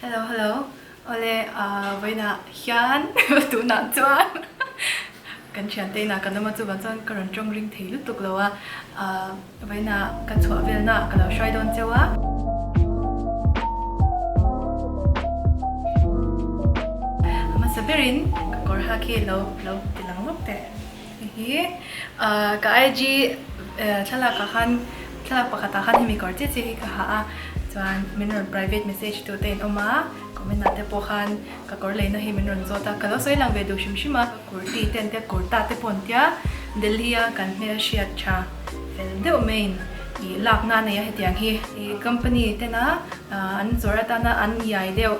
Hello hello awle ah vawiinah hian tunah chuan kan thiante inah kan awm a chuvang chuan ka rawn tawng ring thei lutuk lo a ah vawiinah ka chhuah velna ka lo hruai dawn cheu a. A hmasa berin ka kawr hak hi lo lo ti lang lawk teh. Hei hi ah ka IG thlalak ah khan thlalak pakhat ah khan hemi kawr chiah chiah hi ka ha a chuan min rawn private message tu te in awm a comment ah te pawh khan ka kawr leina hi min rawn zawt a ka lo sawi lang ve duh hrim hrim a kurti te an tia kurta te pawh an tia Delhi a kan hmelhriat tha fel deuh mai in ih lak na a nei a hetiang hi ih company tena an zawrh atana an iai deuh.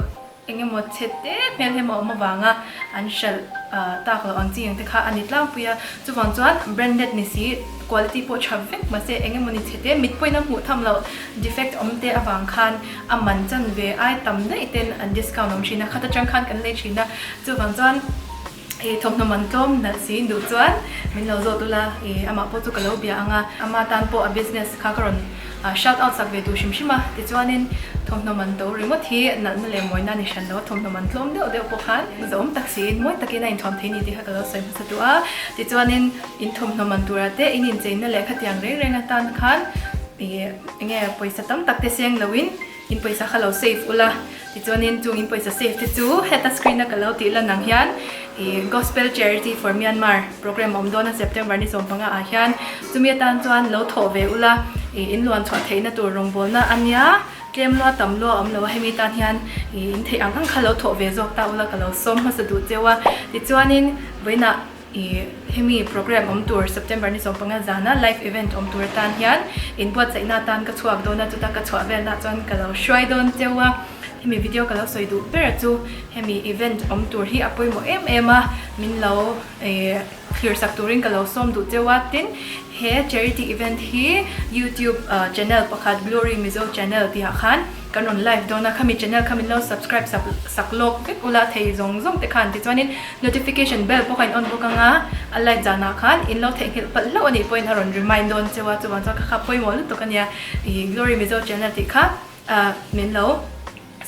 Eng emaw chhe te hmel hem a awm avanga an hralh tak loh ang chi ang te kha a ni tlangpui a. Chuvang chuan branded ni si, quality pawh tha vek mahse eng emaw ni chhe te mit pawhin a hmuh tham loh defect awm te avang khan a man chan ve ai tam daih ten an discount awm thin a, khat atang khan kan lei thin a. Chuvang chuan ih thawmhnaw man tlawm nalh si duh chuan min lo zawt ula ih amah pawh chu ka lo bia ang a, ama tan pawh a business kha ka rawn shout out sak ve duh hrim hrim a, tichuanin thawmhnaw man to ringawt hi nalhna leh mawina a ni hran lo a, thawmhnaw man tlawm deuh deuh pawh khan zawm tak siin mawi takin a inthuam thei ni tih kha ka lo sawi hmasa duh a, tichuanin in thawmhnaw man turah te in incheina leh khatiang reng reng atan khan ih enge pawisa tam tak te seng loin In pawisa kha lo save ula, tichuanin chung in pawisa save te chu heta screen a ka lo tih lan ang hian ih Gospel Charity for Myanmar program a awm dawn a September ni 15 ah hian chumi atan chuan lo thawh ve ula ih in luan chhuah theihna tur rawngbawlna a nia, tlem lua tam lua a awm lo a hemi tan hian ih in theih ang ang kha lo thawh ve zawk ta ula ka lo sawm hmasa duh cheu a, tichuanin vawiinah. I hemi program awm tur September ni 15 zana live event awm tur atan hian inbuatsaihna atan ka chhuak dawn a, chuta ka chhuah velna chuan ka lo hruai dawn cheu a, hemi video ka lo sawi duh ber chu hemi event awm tur hi a pawimawh em em a, min lo thlir sak turin ka lo sawm duh cheu a, tin he charity event hi youtube channel pakhat Glory Mizo channel tihah khan Kan rawn live dawn a, khami channel kha min lo subscribe sak sak lawk vek ula thei zawng zawng te khan tichuanin notification bell pawh kha in on bawk anga a live zanah khan in lo theihnghilh palh hlauh anih pawhin a rawn remind dawn cheu a chuvang chuan kha kha pawimawh lutuk ania ih Glory Mizo channel tih kha ah min lo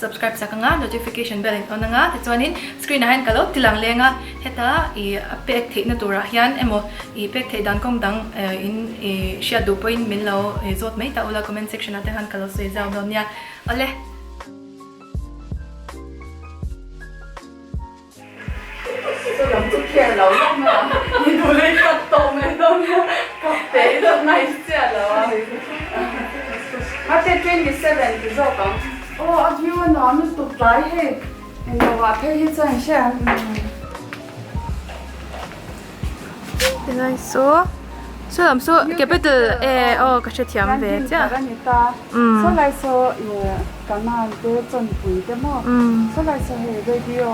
subscribe sak anga notification bell in on anga tichuanin screen ah hian ka lo ti lang leng a heta ih a pek theihna turah hian emaw ih pek theih dan kawng dang in ih hriat duh pawhin min lo zawt mai ta ula comment section ah te khan ka lo sawi zau dawn nia awle. Lam chu kher lo lawk mai a, i duh leh i cut tawh mai dawn nia, ka pe i dawt nice chiah lo a. Mate 27 ti zawk ang. Aw a view a nuam lutuk tlai hei. Englo ah phei hi chuan hre ang. Tilai saw saw lam saw capital e aw ka hrethiam ve chiah. Kan din thar a ni ta. Saw lai saw ih canal te chawnpui te maw saw lai saw hei radio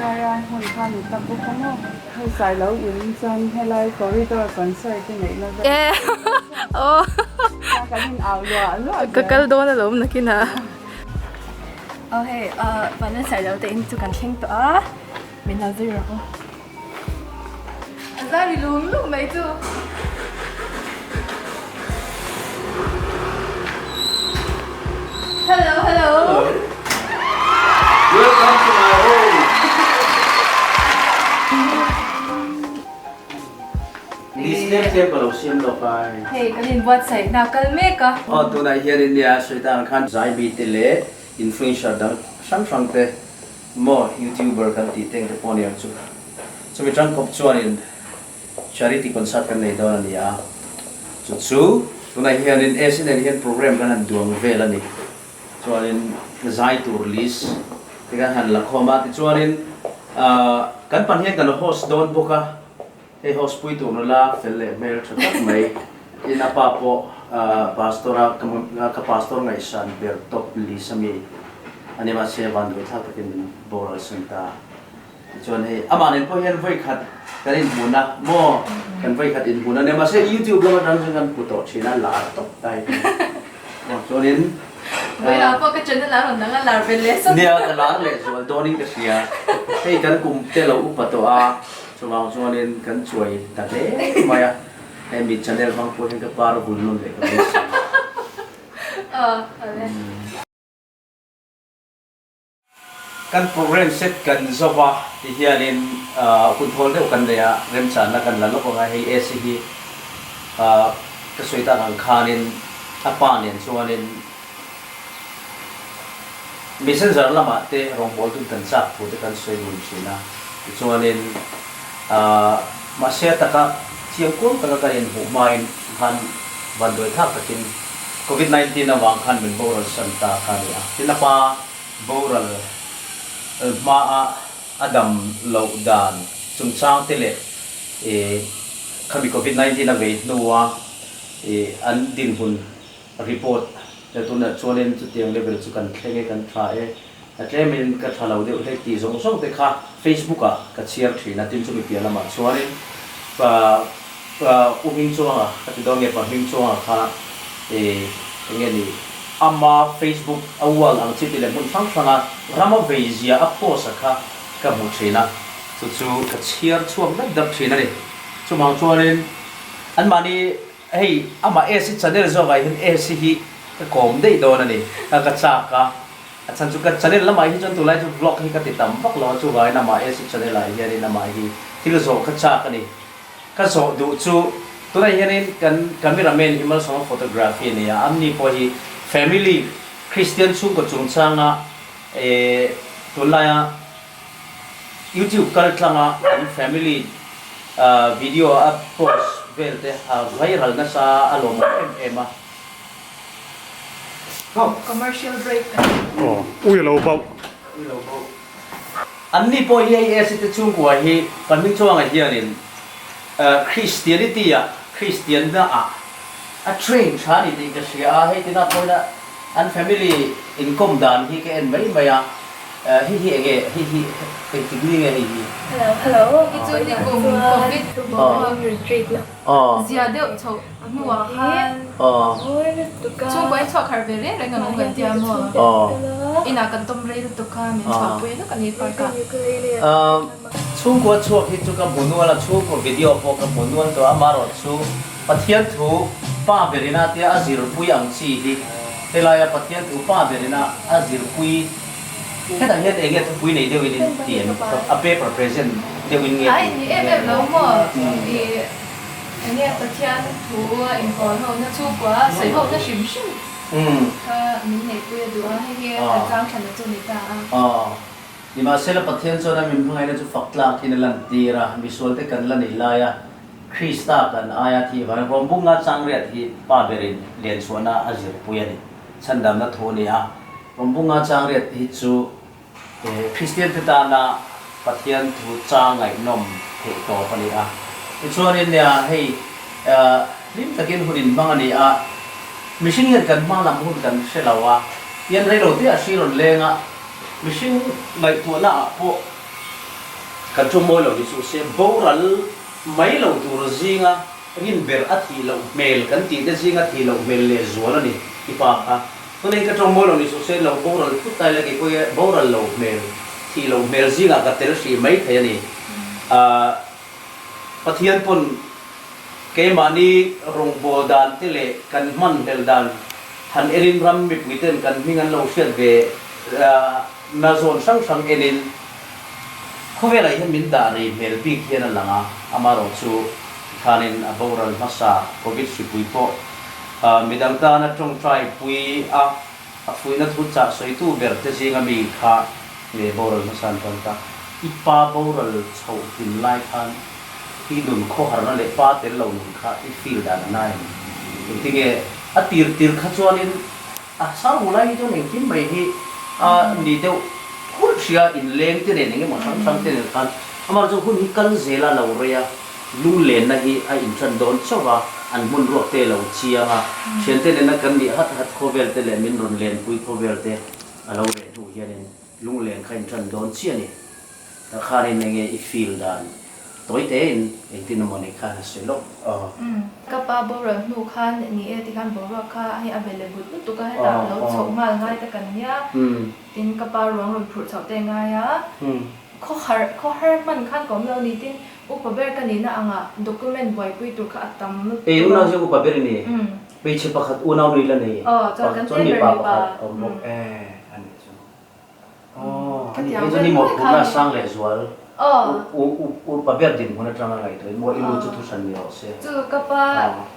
aia hmun kha a ni ta bawk a maw. Hei sai lo in chuan helai corridor concert te neihna vel. E aw. Kan in au luah luah zel. Ka kal dawn alawm nakinah. Aw hei ah Vanlal Sailo te in chu kan thleng tawh a, min lo zui rawh u. A zai ri lung lung mai chu. Hello hello. Welcome to my home. List tlem tlem ka lo siam lawk a. Hei kan inbuatsaih hna kal mek a. Aw tunah hian India a sawi dan khan Zaibi te leh influencer dang hrang hrang te maw youtuber kan tih teng te pawh aniang chu. Chumi tangkawp chuanin charity concert kan nei dawn a ni a. Chu chu tunah hianin AC nen hian program kan han duang vel a ni. Chuanin zai tur list te kan han la khawm a. Tichuanin kan pan hian kan host dawn bawk a. Hei host pui tur nula fel leh hmel tha tak mai in a pa pawh pastor a ka pastor ngaihsan ber top list ami a ni mahse vanduai thlak takin min boral san ta. Tichuan hei amah nen pawh hian vawi khat kan inhmun a maw kan vawi khat inhmun a nia mahse youtube lam atang chuan kan hmu tawh thin a lar tawp ta hi maw chuanin Vawilah pawh ka channel a rawn dang a lar ve leh sawt. Nia ka lar leh zual dawnin ka hria hei kan kum te lo upa tawh a. Chuvang chuanin kan chuai ta hle mai a, hemi channel hmang pawh hian ka par vul nawn leh ka beisei. Aw, awle. Kan program set kan zo va ti hianin hun thawl deuh kan nei a, remchanna kan la lawk ang a, hei AC hi ka sawi tak ang khanin a pa nen chuanin messenger lamah te rawngbawl dun kan chak thu te kan sawi dun thin a, tichuanin mahse a taka chiang kual taka kan inhmuh hmain khan vanduai thlak takin Covid 19 avang khan min boral san ta kha a ni a, tin a pa Boral hmaa a dam loh dan chungchang te leh khami Covid 19 a vei hnua an dinhmun report te tunah chuanin chutiang level chu kan thleng e, kan tha e, a tlemin ka tha lo deuh hlek tih zawng zawng te kha Facebook ah ka chhiar thin a, tin chumi piah lamah chuanin U Hmingchuanga ka ti dawn nge Pa Hmingchuanga kha eng nge ni ama Facebook a wall ang chi ti leh hmun hrang hranga rama vei zia a post a kha ka hmu thin a, chu chu ka chhiar chhuak dap dap thin a ni. Chumang chuanin anmahni hei amah AC channel zawkah hian AC hi ka kawm daih dawn a ni, ka ka chak a, a chhan chu ka channel lamah hi chuan tunlai chu vlog hi ka ti tam vak lo a, chuvangin amah AC channel ah hianin amah hi thil zawh ka chak a ni. Ka zawh duh chu tunah hianin kan camera man hi Malsawma photography a ni a, amni pawh hi family Christian chhungkaw chungchanga eh tunlaia YouTube kal tlanga an family video a post vel te a viral nasa a lawmawm em em a. Commercial break a ni. Aw, ui lo bauh. Ui lo bauh. Anni pawh hi hei Esi te chhungkua hi kan hming chuangah hianin Christianity ah, Christianna ah a train tha a ni tih ka hria a, hei tina pawhin an family inkawm dan hi ka en mai mai a, hei hi enge, hei hi engtik ni nge hei hi? Hello, hello, hi chu ni kum Covid boruak retreat na zia deuh chhoh hnuah khan chhungkua in chhuak harh ve reng reng ang u kan tia maw? Inah kan tawm rei lutuk kha min chhuahpui lawk a ni park ah. Chhungkua chhuak hi chu ka hmu nual a, chhungkaw video pawh ka hmu nual tawh a, amaherawh chu Pathian thu pa berina tia a zirpui ang chi hi helaia Pathian thu pa berina a zirpui Hetah hian eng nge thupui nei deuhin in ti em? A paper present deuhin nge Ai ni em em lo maw? I eng nge Pathian thu a inkawl ho na chhungkua sawi ho na hrim hrim kha min neihpui a duh a, hei hi kan chang thlan chu ni ta a. Aw. Nimahsela Pathian chuan a min hmangaihna chu fak tlak in a lantir a, misualte kan la nei lai a, Krista kan aia thih vangin Rawmbunga changriat hi pa berin lianchhuahna a zirpui a ni. Chhandamna thu a ni a. Rawmbunga changriat hi chu Kristian te tana Pathian thu chang ngaihnawm theih tawp a ni a. Tichuanin nia hei hlim takin hun inhmang a ni a, mihring hian kan hma lam hun kan hre lo a, tian reilo te ah hri rawn leng a, mihring ngaihtuahna ah pawh kan chu mawi lo ni suh se, boral mai lo tur zinga rin ber a thih loh hmel kan tih te zinga thih loh hmel lehzual a ni i pa kha. Tunei ka tawng mawi lo ni suh se, lo boral thut ta ila kei pawh hi boral lo hmel, thih lo hmel zingah ka tel hrih mai thei a ni. Ahh Pathian pawn keimahni rawngbâwl dan te leh kan hman hlel dan han enin ram mipui ten kan hming an lo hriat ve na zawn hrang hrang enin khawvelah hian min dah rei hmel bik hian a lang a, amaherawh chu tikhanin a boral hmasa Covid hripui pawh Midang tana tawngtai pui a, a fuihna thu chah sawitu ber te zinga mi kha nge boral hmasa an tan ta. I pa boral chhoh hlim lai khan i nun khawharna leh pa tel lo nun kha i feel dan a nai em? Engtinge a tir tir kha chuanin a sang hu lai hi chuan engkim mai hi a ni deuh phurh hria inleng te nen engemaw hrang hrang te nen khan amaherawhchu hun hi kal zel a lo rei a. Lunglenna hi a inṭan dawn chauh a, an hmun ruak te lo chiang a, thiante nena kan nih hat hat khawvel te leh min rawn lenpui khawvel te a lo reh hnu hianin lunglen kha inṭan dawn chiah a ni. Tah khanin enge i feel dan tawi tein engtin emaw ni khan a sawi lawk. Ka pa boral hnu khan ni e tikhan boruak kha hei a ve leh but lutuk a, hetah a lo chhoh nghal ngai ta kan nia, tin ka pa ruang rawn phurh chhoh te ngai a, khawhar khawhar hman khan ka awm lo ni tin Upa ber ka nihna angah document buaipui tur kha a tam lutuk a. Ei unau chu upa ber i ni. Hmeichhe pakhat unau nui la nei. Aw chuan kan chuan tel ber mipa mipa. pakhat a awm bawk. E a nih chu. Aw Ka a ni. Khatiang Hei chu vel ni mai mawhphurhna kha a ni. sang leh zual. Aw. U u upa ber dinhmun atanga ngaihtuahin maw i nu chu thu hran ni rawh se. Chu ka pa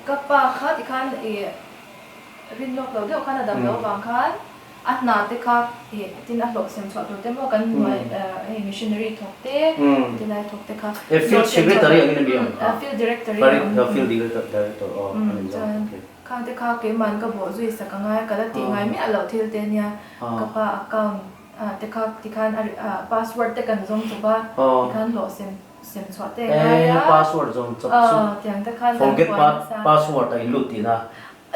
ka pa kha tikhan ih rin lawk lo deuh khan a dam loh vang khan a hna te kha ih tin a hlawh sem chhuah tur te maw kan hnuai hei missionary thawk te tilai thawk te kha He field secretary angin a mi awm kha. Field director hi a awm. Field director aw a ni zawk. Khang te kha keiman ka bawh zui sak angai a, ka la tih ngai miah loh thil te ania, ka pa account te kha tikhan a password te kan zawng chawp a, tikhan hlawh sem sem chhuah te ngai a, Password zawng chawp chu tiang te khan kan forget buai nasa. Password a in lut tihna.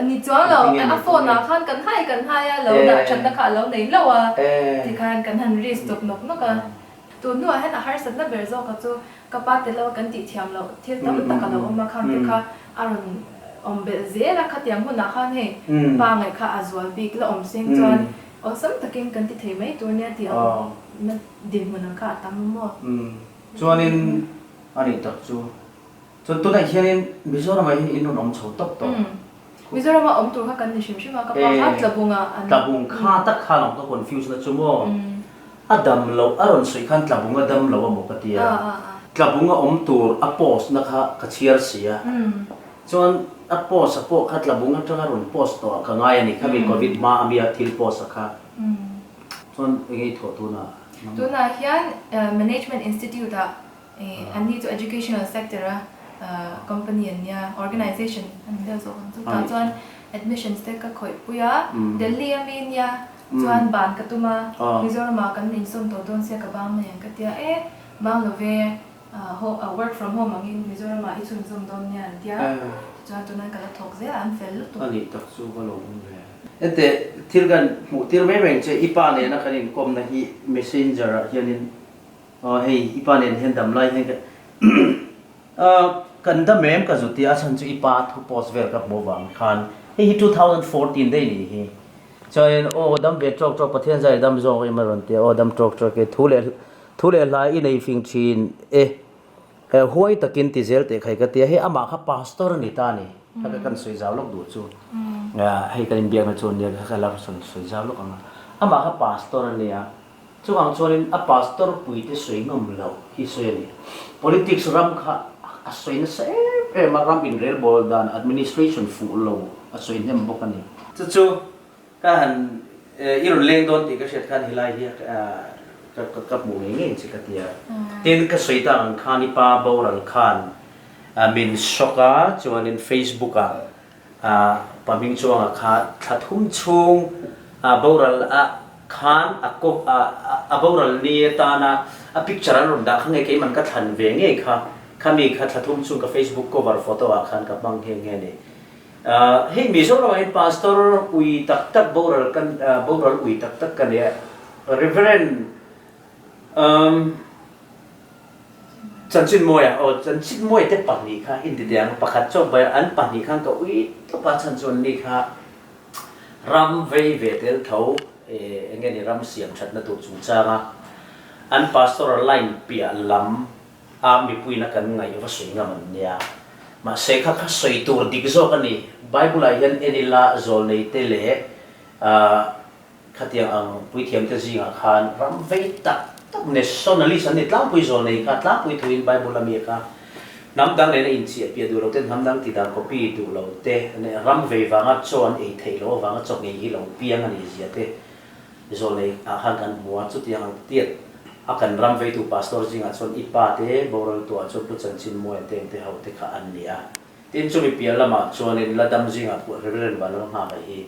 Ni chuang lo, a phone ah khan kan hai kan hai a, lo dah thatna kha a lo nei lo a, tikhan kan han risk chawp nawk nawk a. Tun hnuah hian a harsatna ber zawk a chu Ka pa tel lo kan tih thiam loh thil tam tak a lo awm a, khang te kha a rawn awm belh zel a, khatiang hunah khan hei pa ngaih kha a zual bik la awm seng chuan awlsam takin kan ti thei mai tur nia tih ang na dinhmun ang kha a tam maw? Chuanin a nih tak chu. Chuan tunah hianin Mizoramah hian in rawn awm chho tawp tawh. Mizorama awm tur kha kan ni hrim hrim a, ka pa kha Tlabunga an. Tlabung kha tak khan awm ka confuse na chu maw? A dam loh a rawn sawi khan Tlabung a dam lo a maw ka ti a, Tlabung a awm tur a post na kha ka chhiar si a, chuan a post a pawh kha Tlabung atanga rawn post tawh ah ka ngai a ni, khami Covid hma a mi a thil post a kha. Chuan enge i thawh tunah? Tunah hian Management Institute ah An ni chu educational sector a company an nia, organization an ni deuh zawk ang chu. Tah chuan admissions te ka khawih pui a, Delhi a mi nia chuan ban ka tum a, Mizoram ah kan insawn tawh dawn sia ka bang mai ang ka tia, e bang lo ve, work from home angin Mizoram ah i chhunzawm dawn nia an tia, tichuan tunah ka la thawk zel a, an fel lutuk. A nih tak chu ka lo awm ve. Hete thil kan hmuh tir mai reng che, i pa nena kan inkawmna hi messenger ah hianin Aw hei i pa nen hian dam lai hian ka kan dam em ka zut tia a chhan chu i pa thu post vel ka hmuh avang khan hei hi 2014 daih nih hi chuanin aw dam ve tawk tawk Pathian zai dam zawk em a rawn tia aw dam tawk tawk e thu leh thu leh hlai i nei fing thin e huai takin ti zel teh khai ka tia hei amah kha pastor a ni ta a ni kha ka kan sawi zau lawk duh chu hei kan inbiakna chu ania kha ka la sawi zau lawk ang a amah kha pastor a nia. Chuvang chuanin a pastor puite sawi ngam loh hi sawi a ni. Politics ram kha a sawi nasa em em a, ram inrelbawl dan administration fuh lo a sawi hnem bawk a ni. Chu chu ka han i rawn leng dawn tih ka hriat khan helai hi ka hmuh ngei ngei che ka ti a. Tin, ka sawi tak ang khan i pa boral khan min shock a, chuanin Facebook ah Pa hming chuangah kha thla thum chhung boral a khan a kawp a boral ni atana a picture an rawn dah kha nge keiman ka thlan ve ngei kha khami kha thla thum chhung ka Facebook cover photo ah khan ka hmang nghe nghe ni. Hei Mizoramah hian Pastor ui tak tak boral kan boral ui tak tak ka nei a Reverend Chanchinmawia, aw Chanchinmawia te pahnih kha in ti teh ang, pakhat chawk bai an pahnih khan ka ui tawp a chhan chu anni kha ram vei ve tel tho eng nge ni ram siam thatna tur chungchanga an pastoral line piah lam a mipuina kan ngaih va sawi ngam an nia. Mahse kha kha sawi tur dik zawk a ni, Bible ah hian en ila zawlnei te leh Khatiang ang puithiamte zingah khan ram vei tak tak nationalist an ni tlangpui zawl nei kha tlangpui thuin Bible a mi kha hnam dang nena inchiah piah duh lo te, hnam dang tidan copy duh lo te, ram vei vanga chaw an ei theih loh avanga chaw ngei hi lo piang a nih zia te zawl nei ah khan kan hmu a. Chutiang ang tiat a kan ram veitu pastor zingah chuan i pa te boral tuah chuan Pu Chanchinmuaia te engte ho te kha an ni a. Tin chumi piah lamah chuanin la dam zingah pawh Reverend Vanlalnghaka hi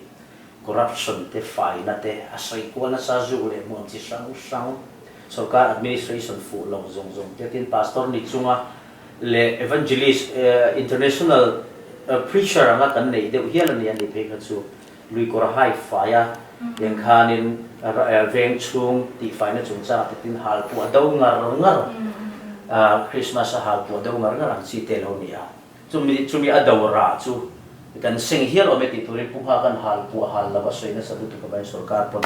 Corruption te, faina te, a sawi kual nasa zuk leh hmuam chi hrang hrang, sorkar administration fuh lo zawng zawng te, tin pastor ni chunga leh evangelist, international preacher anga kan neih deuh hial a ni a ni phei kha chu luikawr a hai fai a, tiang khanin veng chhung tihfaina chungchangah te tin halpuah do ngar ngar, Christmas a halpuah do ngar ngar ang chi te lo ni a. Chumi chumi a do rah chu kan seng hial awm e tih turin Pu Nghak an hal puah hal lo a sawi nasa lutuk avangin sorkar pawn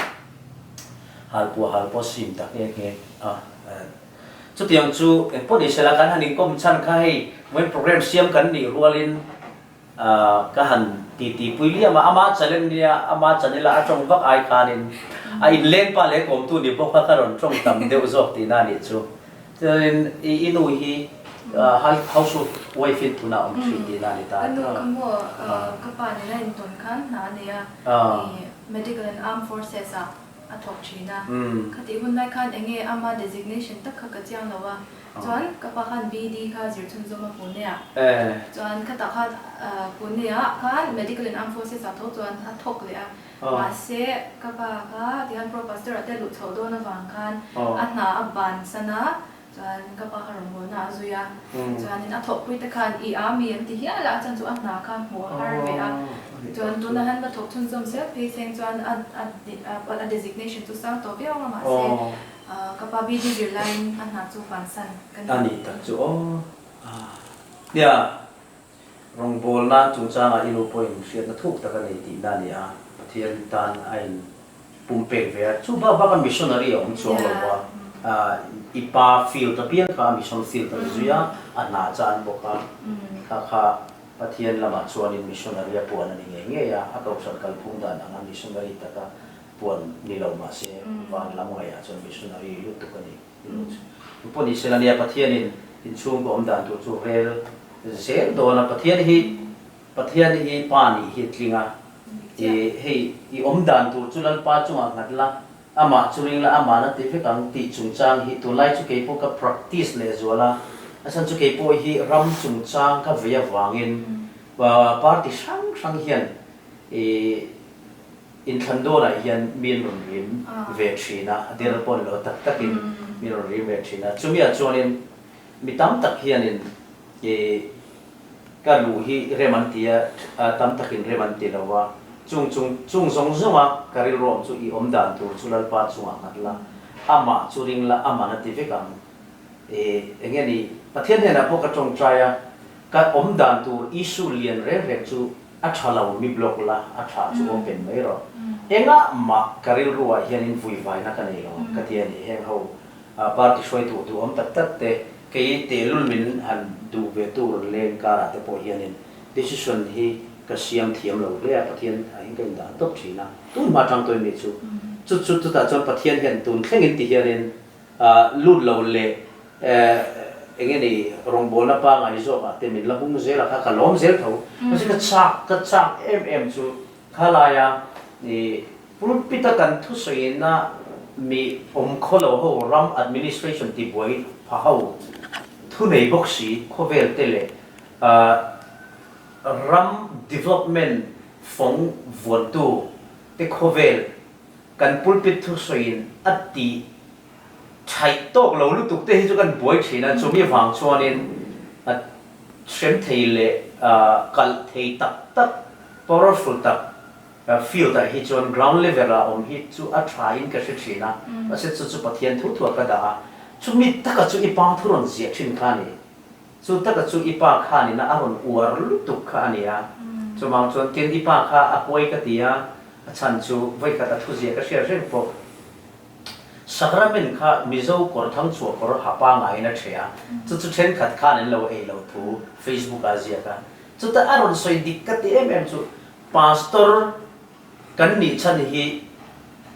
hal puah hal pawh sim ta nghe nghe a. Chutiang chu eng pawh ni sela kan han inkawm chhan kha hei vawiin program siam kan nih rualin ka han. Titi pui liam a, ama channel nia, ama channel a a tawng vak ai khanin a inleng pa leh kawmtu ni bawk kha ka rawn tawng tam deuh zawk tihna a nih chu. Chuanin i i nu hi house wife in tunah a awm thin tihna a ni ta. Ka nu kha maw ka pa nena intawn khan hna a nei a, i medical and armed forces ah a thawk thin a. Khatih hun lai khan enge ama designation tak kha ka chiang lo a, Chuan ka pa khan BD kha zir chhunzawm a Pune ah. Chuan khatah khan Pune ah khan Medical and Armed Forces ah tho chuan a thawk leh a. Mahse ka pa kha tihian Pro Pastor ah te luh chhoh dawn avang khan a hna a ban san a, chuan ka pa kha rawngbawlna a zui a. Chuanin a thawhpui te khan i army an ti hial a, a chan chu a hna kha hmuh a har ve a. Chuan tunah hian la thawk chhunzawm zel phei seng chuan a designation chu sang tawh viau a mahse Ka pa BD zir laiin a hna chu vansan ka ni. A nih tak chu aw. Nia, rawngbawlna chungchangah i nu pawhin hriatna thuk tak a nei tihna a ni a, Pathian tan a in pumpek ve a, chu bak baka missionary a awm chuang lo a, i pa field apiang kha a mission field a ni zui a, a hna chan bawk a, kha kha Pathian lamah chuanin missionary a puan a ni ngei ngei a, a kohhran kalphung dan anga missionary taka Puan ni lo mahse van lam ngaihah chuan missionary lutuk a ni ilo chu. Pawh ni sela nia Pathianin inchhungkaw awm dan tur chu rel zel dawn a, Pathian hi Pathian hi pa nih hi a tling a, i hei i awm dan tur chu Lalpa chungah nghat la, amah chu ring la, amah la ti vek ang tih chungchang hi tunlai chu keipawh ka practice lehzual a, a chhan chu keipawh hi ram chungchang ka vei avangin party hrang hrang hian i Inthlan dawnah hian mi an rawn rim ve thin a, a der pawh ni lo tak takin mi an rawn rim ve thin a. Chumiah chuanin mi tam tak hianin i ka luh hi rem an ti a, tam takin rem an ti lo a. Chung chung chung zawng zawnga ka rilruam chu i awm dan tur chu Lalpa chungah nghat la, amah chu ring la, aman a ti vek ang. I eng nge ni, Pathian hnenah pawh ka tawngtai a, ka awm dan tur issue lian reng reng chu A tha lo mi block la, a tha chu open mai rawh. Engah mah ka rilru ah hianin vuivaina ka nei lo ka ti a ni. Heng ho party hruaitu duhawm tak tak te, kei tehlul min han duh ve tur leng karah te pawh hianin decision hi ka siam thiam lo hle a, Pathian ah hian ka indah tawp thin a. Tun hma tang tawih mi chu chu chu chutah chuan Pathian hian tun thlengin ti hianin Lut lo leh eng nge ni rawngbawlna pangai zawkah te min la hung zel a kha ka lawm zel tho. Mahse ka chak ka chak em em chu khalaia i pulpit a kan thusawiina mi awm khaw lo ho ram administration tibuai pha ho thunei bawk si khawvel te leh ram development fawng vuantu te khawvel Kan pulpit thusawiin a tih thaih tawk lo lutuk te hi chu kan buai thin a, chumi vang chuanin a hrem thei leh kalh thei tak tak, powerful tak field ah hi chuan ground level ah awm hi chu a tha in ka hre thin a, mahse chu chu Pathian thu thuah ka dah a, chumi taka chu i pa thu rawn ziah thin kha a ni. Chu taka chu i pa khanin a rawn uar lutuk kha a ni a, chuvang chuan tin i pa kha a huai ka ti a, a chhan chu vawikhat a thuziah ka hriat reng pawh. Sacrament kha Mizo kawr thangchhuah kawr ha pangaiin a ṭheh a, chu chu ṭhenkhat khan an lo ei lo thu Facebook ah a ziak a. Chuta a rawn sawi dik ka ti em em chu Pastor Kan nih chhan hi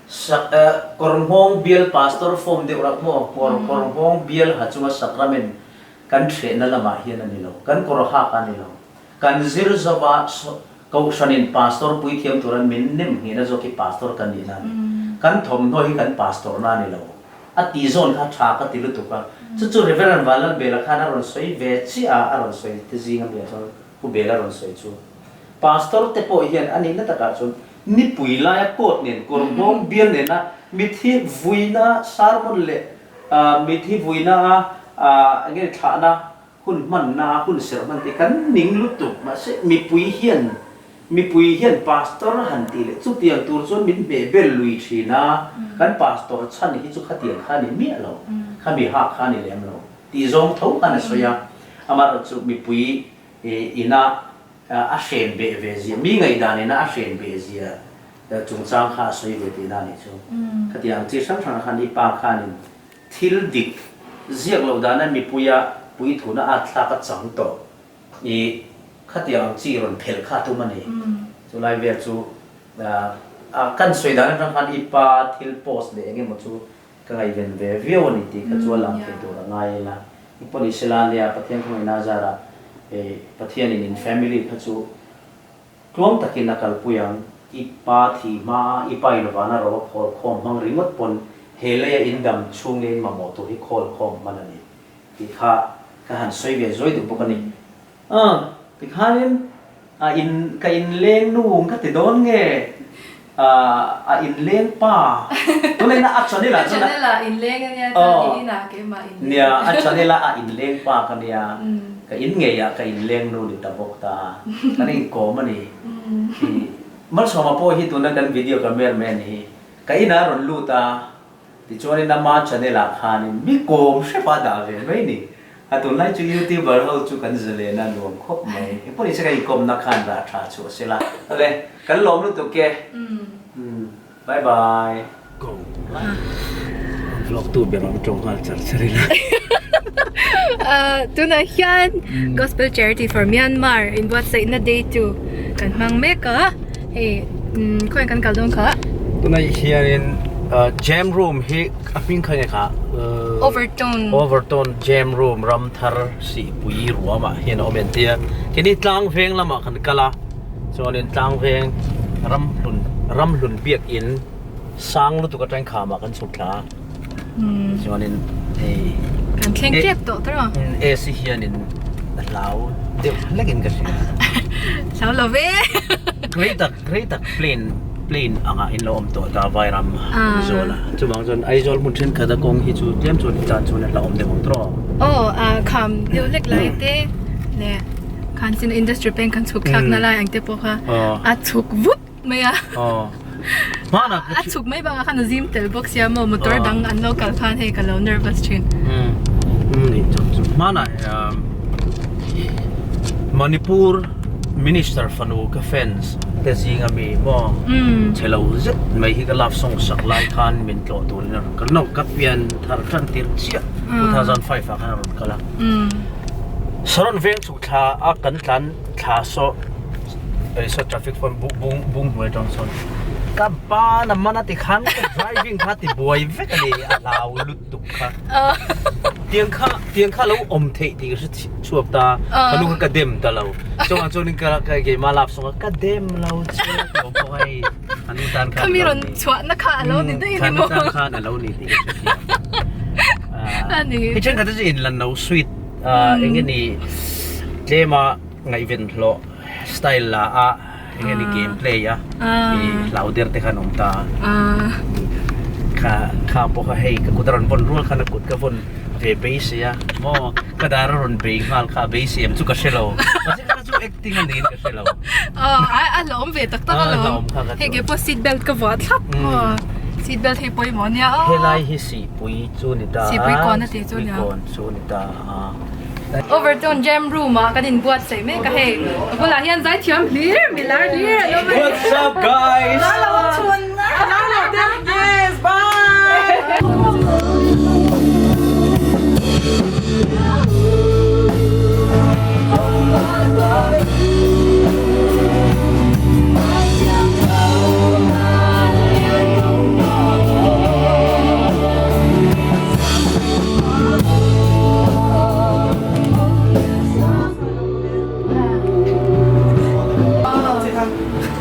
sak kawrnghawng bial pastor form deuh rak maw kawr kawrnghawng bial ha chunga sacrament kan hrehna lamah hian a ni lo kan kawr hak a ni lo kan zir zova kohhranin pastor puithiam tura min nem nghehna zawk hi pastor kan nihna a ni kan thawmhnaw hi kan pastor na a ni lo a tih zawn kha tha ka ti lutuk a chu chu Reverend Vanlalbela khan a rawn sawi ve chiah a a rawn sawi te zinga mi ah chuan Pu Bela rawn sawi chu Pastor te pawh hian a nihna takah chuan nipui laia coat nen kawr nghawng bial nena mithi vuina sermon leh mithi vuina a eng nge thlahna hun hmanna hun serh hman te kan ning lutuk mahse mipui hian mipui hian pastor han tih leh chutiang tur chuan min hmeh bel lui thin a kan pastor chhan hi chu khatiang kha a ni miah lo khami hak kha a ni lem lo tih zawng tho khan a sawi a amaherawhchu mipui ina a hren beh ve zia, mi ngaihdan ina a hren beh zia chungchang kha a sawi ve tihna a nih chu. Khatiang chi hrang hrang khan i pa khanin thil dik ziak loh dana mipuia puithuna a thlak a chang tawh i khatiang ang chi rawn phelh kha a tum a ni. Chu lai vel chu a kan sawi dan atang khan i pa thil post leh eng emaw chu ka ngaihven ve viau a ni tih kha chu a lang thei tur a ngai ila. I pawh ni sela nia Pathian khawngaihna a zara Pathianin in family kha chu tluang takin a kalpui ang. I pa thih hma a i pa in vana ro a khawl khawm hmang ringawt pawn he leia in dam chhung in mamawh tur hi khawl khawm hman a ni tih kha ka han sawi ve zuai duh bawk a ni. Aw, tikhanin a in ka inleng nu ka ti dawn nge a inleng pa tunah ina a channel ah chuan a channel ah inleng ania chuan i inah keimah inleng nia a channel ah a inleng pa ka nia ka in ngei ah ka inleng nu ni ta bawk ta kan inkawm a ni i Malsawma pawh hi tuna kan video cameraman hi ka inah a rawn lut a. Tichuanin ama channel ah khanin mi kawm hrep a dah ve mai ni. A tunlai chu youtuber ho chu kan zalen a nuam khawp mai. Engpawh nise ka inkawmna khan rah tha chhuah se la. Awle, kan lawm lutuk e. Bye bye. Go. Vlog tu ber ang tawng nghal char char ila. Tunah hian Gospel Charity for Myanmar inbuatsaihna day 2 kan hmang mek a. Hei khawiah kan kal dawn kha? Tunah hianin jam room hi a hming kha nge kha? Overtone. Overtone jam room Ramthar Sihpui ruamah hian a awm en tia. Keini Tlangveng lamah kan kal a, chuanin Tlangveng Ramhlun Ramhlun biakin sang lutuk atang khamah kan chhuk thla a. Chuanin hei Kan thleng tep tawh tawh a. AC hianin a hlau deuh hlekin ka hria. Hlau lo ve. Rei tak rei tak plane plane angah in lo awm tawh ta Vairam Aizawl a. Chuvang chuan Aizawl hmun thenkhat a kawng hi chu tlem chuan i tan chuan a hlauhawm deuh ang tawh. Aw a kham deuh hlek lai te leh khan chin industry peng kan chhuk thlak na lai ang te pawh kha a chhuk vut mai a. A chhuk mai bakah khan a zim tel bawk sia maw motor dang an lo kal khan hei ka lo nervous thin. Hmanah Manipur minister fanu ka fans te zinga mi maw chhe lo zet mai hi ka love song sak lai khan min tlawh turin a rawn kal no ka pian thar tan tir chiah 2005 ah khan a rawn kal a Saron veng chhuk thla a kan tlan thla saw Hei saw traffic phone bung bung hnuai atang sawn ka ban a man a ti khan ka driving kha ti buai vek a ni a hlau lutuk kha tiang kha tiang kha lo awm theih tih ka hre chhuak ta ka nu kha ka dem ta lo chungah chuanin ka ka keimah lap sawng a ka dem lo che ka lo pawh hei a nu tan khan Khami rawn chhuahna kha a lo ni daih a ni maw kha nu tan khan a lo ni tih ka hrethiam a ni hei thenkhat te chu inlan lo sweet eng nge ni tlema Ngaihven hlawh style la a enge ni game play a i hlau der te khan awm ta kha kha pawh kha hei ka kut a rawn vawn rual khan a kut ka vawn ve beisei a maw ka dar a rawn bei nghal kha a beisei em chu ka hre lo mahse kha chu acting a niin ka hre lo a hlauhawm ve tak tak alawm hei ke pawh seat belt ka vuah thlap maw seat belt hei pawimawh ania aw helai hi sihpui chu ni ta a sihpui kawn a tih chu nia sihpui kawn chu ni ta a. Overtone Jam Room ah kan inbuatsaih mek a hei a bulah hian zaithiam hlir milar hlir an awm a ni. What's up guys? Yes bye.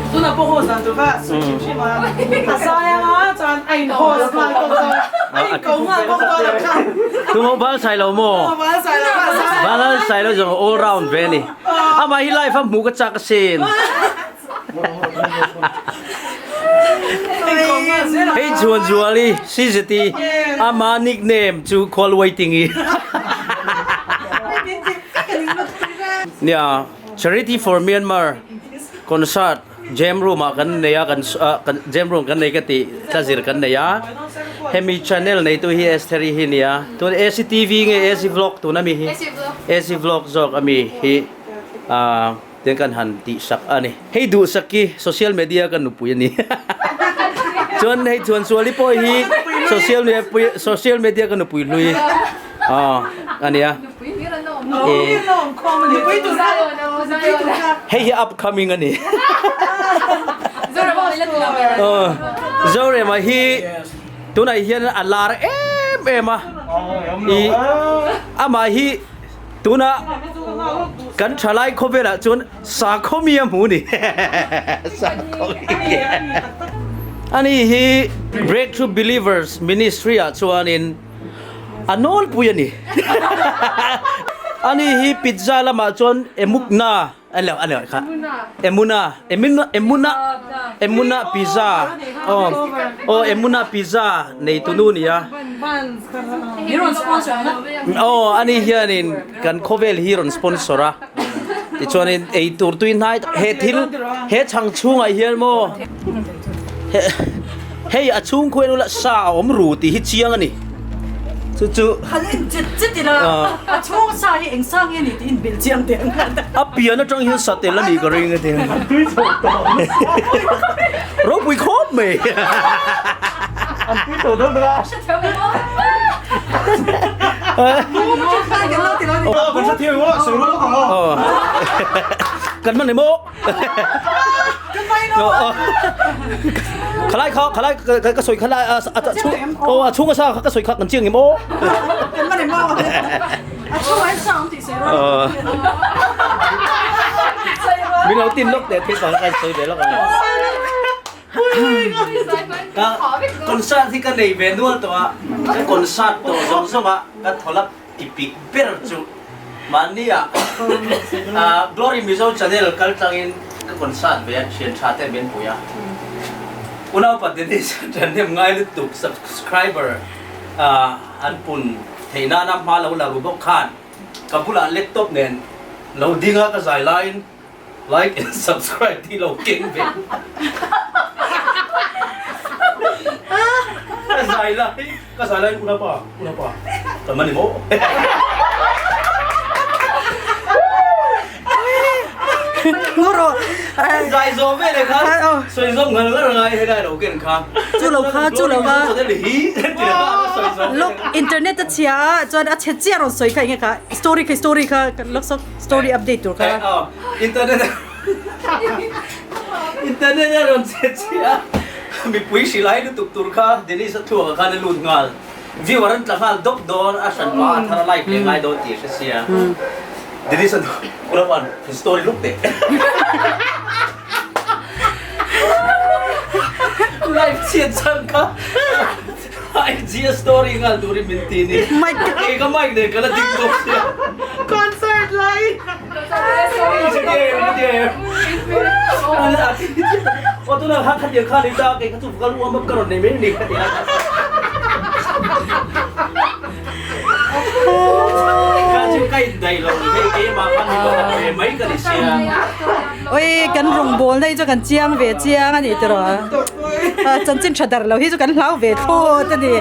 Tuna pawh host dan tur kha sawi hrim hrim a, a zai anga chuan a in host nghal bawk dawn a, a in ko nghal bawk dawn ang kha. Tunga bal sai lo maw? Tunga bal sai lo kha zai. Bal sai lo zawng all round ve a ni. Amah hi live a hmuh ka chak asin. Hei chuan Zuali CZT ama nickname chu call waiting i. Nia Charity for Myanmar concert jam room ah kan nei a kan jam room kan nei ka ti tlazir kan nei a hemi channel neitu hi Estheri hi nia tun ACTV nge AC vlog tun ami hi AC vlog zawk ami hi ah Tiang kan han tih sak a ni. Hei duhsak hi social media ka nupui a ni. Chuan hei chuan suali pawh hi social media social media ka nupui hlui a nia. Hei hi upcoming a ni. Zorema hi tunah hian a lar em em a. I amah hi tuna kan thalai khawvelah chuan sakhaw mi a hmu ni. Sakhaw mi. Ani hi Breakthrough Believers Ministry ah chuanin A nawlpui a ni. Ani hi pizza lamah chuan Emukna a lo a lo kha. Emuna Emuna Emuna Emuna pizza aw aw Emuna pizza nei tunu nia. Aw ani hianin kan khawvel hi rawn sponsor a. Tichuanin eitur tui hnai he thil he chhang chhungah hian maw Hei a chhung khuain ula sa a awm ru tih hi chiang a ni. Chu chu. Han en chet chet ila a chhung sa hi eng sa nge ni tih in belh chiang teh ang. A pian atang hian sa tel a nih ka ring a ti. Tui chho tawh. Ropui khawp mai. An tui chho dawn bawk a. Kan hrethiam emaw sawi rual bawk ang aw. Kan hman emaw. Khalai kha khalai ka sawi khalai a chhung aw a chhung a sa kha ka sawi kha kan chiang em aw. Kan man em aw. A chhung a sa ang tih sawi rual. Min lo tin lawk teh thil bang kan sawi ve lawk ang. Ka concert hi ka nei ve nual tawh a, ka concert tawh zawng zawng a ka thawlak Ipik ber chu mahnia Glory Mizo channel kal tlangin ka concert ve a, thian tha te min pui a. Unaupa Dennis ṭhahnem ngai lutuk subscriber an pun theih nana hma lo la ru bawk khan ka bulah laptop nen lo ding a ka zai laiin Like and subscribe tih lo keng ve. Ka zai lai, ka zai lai una pa, una pa. Ka mani mo. Ngoro. Zai zo ve le kha. Soi zom ngal ngal ngai he lai lo ken kha. Chu lo kha, chu lo kha. Hi. Lok internet a chhia a chuan a chhe chiah rawn sawi kha enge kha story kha story kha lok sawk. Story update tur kha. Internet internet a rawn che chiah a mipui hrilhai lutuk tur kha Dennis a thluak ah khan a lut nghal viewer an tla nghal dawk dawn a hran hma a thar a like leh ngai dawn tih a hre sia Dennis a Urapan story luk teh live chhiat chhan kha IG a story nghal turin min ti ni. Mic. Kei ka mic nen ka la ding bawk sia. Concert lai. Aw tuna kha khatiang kha ni ta kei kha chu ka lu a ka rawn nei mai ni ka ti a. Ka chu ka in daih lo ni hei keimah khan ni bawk ve mai ka ni sia. Oi kan rawngbawl na hi chu kan chiang ve chiang a ni tiraw. Chanchin tha dar lo hi chu kan hlau ve thlawt a ni.